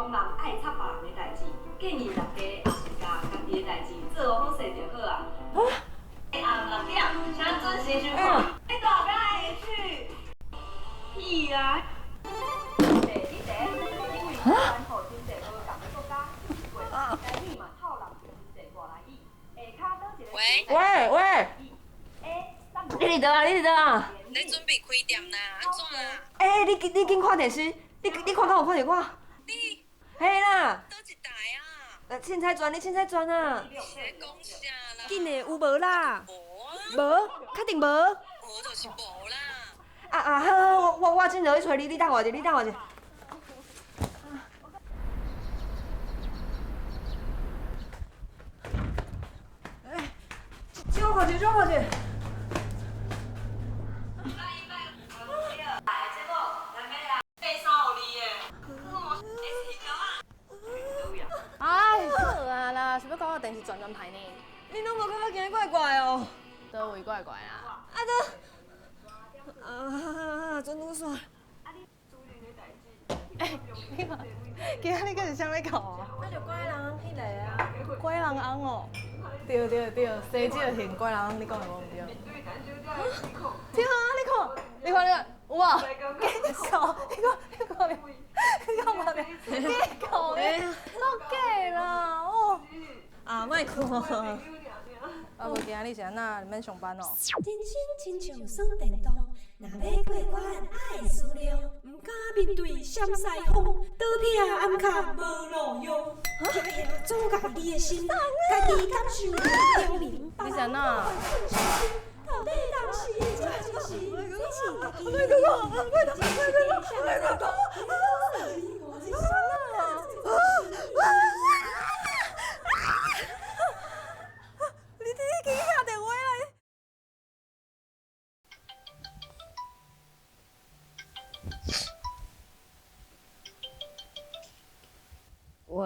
講人愛插別人的代誌，建議大家也是共家己的代誌做好勢就好啊。暗6點，請準時收看。你大家會去？屁啦！第一題，因為台灣予真濟無仝的國家過，台語嘛透露著真濟外來語。下跤佗一个喂喂喂，你佇佗啊？你佇佗啊？咧準備開店啦，按怎啊？欸，你緊看電視？你看敢有看著我？你嘿啦，佗一台啊？凊彩轉，你凊彩轉啊！是咧講啥啦？緊的有無啦？無啊，無，確定無？無就是無啦。啊啊好，好，我這落去揣你，你等我一下，你等我一下。欸，借我看一下，借我看一下。哎，好啊啦，是欲講我電視轉轉歹呢？你攏無感覺今日怪怪哦？佗位怪怪啦？啊都，啊，轉拄煞。欸，你看，今仔日閣是啥物搞啊？啊，就拐人彼个啊。拐人翁哦。對對對，西少型拐人翁，你講的無毋對？對啊，你看，你看你看，有無？假笑，你看你看你看無？假笑的，攏假啦，哦。啊，莫看。啊，無今仔日是按怎免上班哦？人生親像耍電動，若欲過關愛思量，毋敢面對閃師風，刀劈暗崁無路用。疼疼阻礙你的心，家己感受著明你是按怎？到底當時這一時，這是家己。莫閣講，莫閣講，莫閣講，莫閣講。你是按怎？你緊敲電話來。喂，